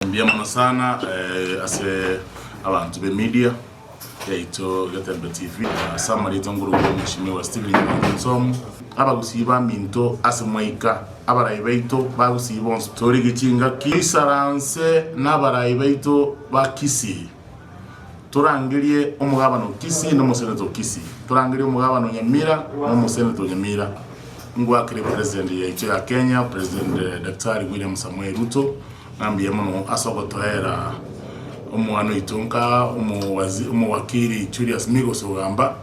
Mbuya mono sana ase abanto be media yaito Getembe TV. Ase amarieta ngorokwa Mheshimiwa Stephen Nyamanto Nsomo. Abagusii baminto ase mwaika, abarai baito bagusii bonsi torigi chingaki toisaranse nabarai baito ba Kisii. Torangerie omogabana o Kisii na omoseneta o Kisii. Torangerie omogabana o Nyamira na omoseneta o Nyamira. Ngwakere President yaito ya Kenya, President Daktari William Samoei Ruto, ng'a mbuya mono ase ogotoera omwana oito nka omowakili Julius Migos Ogamba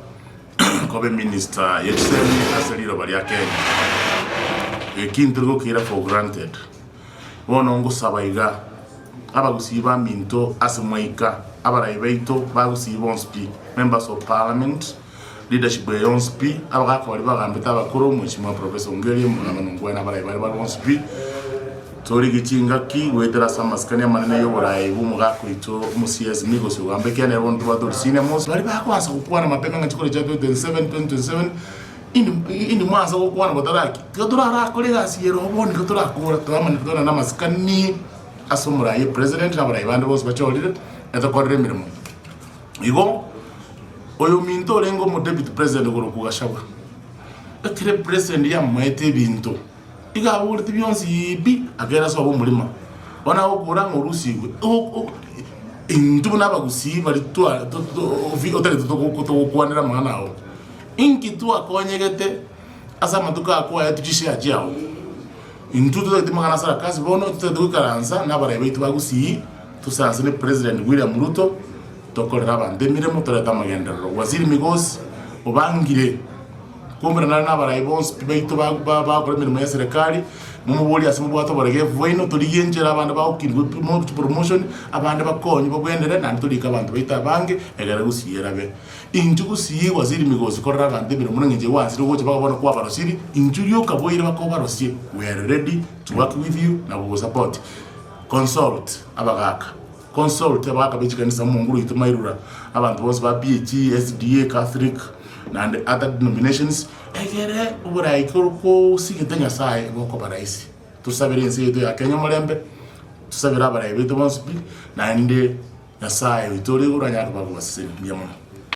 koba eminister ye chisemi ase riroba ria Kenya. Eki ntori gokeira for granted. Bono ngosaba iga, abagusii baminto ase mwaika, abarai baito bagusii bonsi pi, members of parliament, leadership eye yonsi pi, abagaka baria bagambete abakoro, Mheshimiwa Professor Ongeri, Omogabana Ongwae na abarai baria bare bonsi pi, torigie chingaki goetera ase amasikani amanene y'oborai bw'omogaka oito omo-CS Migos Ogamba ekiagera nere bono tobwate orisinia monsi. Baria bakoansa gokwana mapema ng'a chikura chia 2027, 2027, Indi mwansa gokwana botaraki, tiga torarakore egasi eye roho bono nigo torakora, toramanye tore namasikani ase omorai president na abarai bande bonsi bachorire, etokorere emeremo. Igo, oyominto orenge omo deputy president korokwa Gachagua, ekere president yamoete ebinto, iga aboreti bionsi pi, akaira ase obomorimo. Bono agokora ng'a orusigwe, intwe buna abagusii baria twa otagete togokwanera amang'ana ao. Inki twakonyegete ase amatuko aya kwaetwe chishare chiao? Intwe totagete mang'ana ase arakasi bono, totagete goikaransa nabarai baito ba Gusii, tosaranse ne President William Ruto, tokorere abanto emeremo, torete amagenderero. Waziri Migosi obangire koumerana nare nabarai bonsi pi baito bagokora emeremo ya eserekari, momoborie ase mobwate oboregefu bwaino, torigie enchera abande bagokirwe promotion, abande bakonywe babwenere, naende torike abanto baito abange, egere Gusii erabe. Inchuo gusii waziri migosi korera abanto emeremo buna ng'encho egwansire gocha mpaka bono kwabarosirie, inchuo rioka boire bakobarosie we are ready to work with you na gogosupport. Consult abagaka, consult abagaka be chikanisa omonguru oito mairura, abanto bonsi ba PAG, SDA, Catholic naende other denominations, egere oborai koro kosigete Nyasaye bokoba rahisi. Tosabere ense yaito ya Kenya omorembe, tosabere abarai baito bonsi pi, naende Nyasae oito ore igoro anyare koba kobasesenia. Mbuya mono.